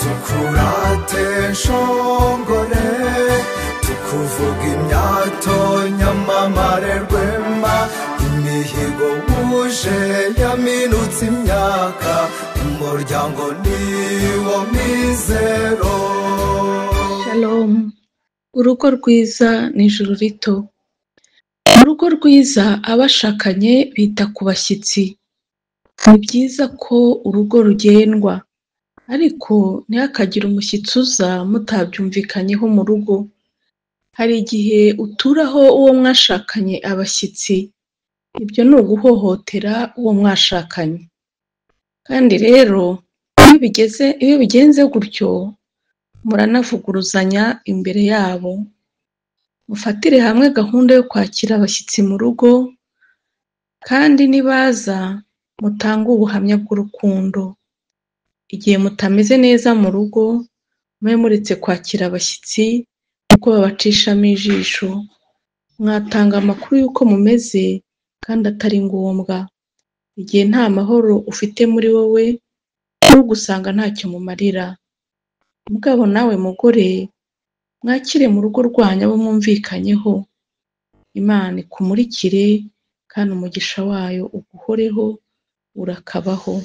Tukurate nshongore, tukuvuga imyato nyamamare rwema, imihigo wuje yaminutse imyaka, umuryango niwo mizero. Shalom. Urugo rwiza ni ijuru rito. Mu rugo rwiza abashakanye bita ku bashyitsi. Ni byiza ko urugo rugendwa, ariko ntihakagire umushyitsi uza mutabyumvikanyeho mu rugo. Hari igihe uturaho uwo mwashakanye abashyitsi, ibyo ni uguhohotera uwo mwashakanye. Kandi rero iyo bigenze gutyo muranavuguruzanya imbere yabo. Mufatire hamwe gahunda yo kwakira abashyitsi mu rugo, kandi nibaza mutange ubuhamya bw'urukundo. Igihe mutameze neza mu rugo, mube muretse kwakira abashyitsi kuko babacishamo ijisho. Mwatanga amakuru y'uko mumeze kandi atari ngombwa. Igihe nta mahoro ufite muri wowe, ugusanga ntacyo mumarira. Mugabo nawe mugore, mwakire mu rugo rwanyu abo mwumvikanyeho. Imana ikumurikire kandi umugisha wayo uguhoreho, urakabaho.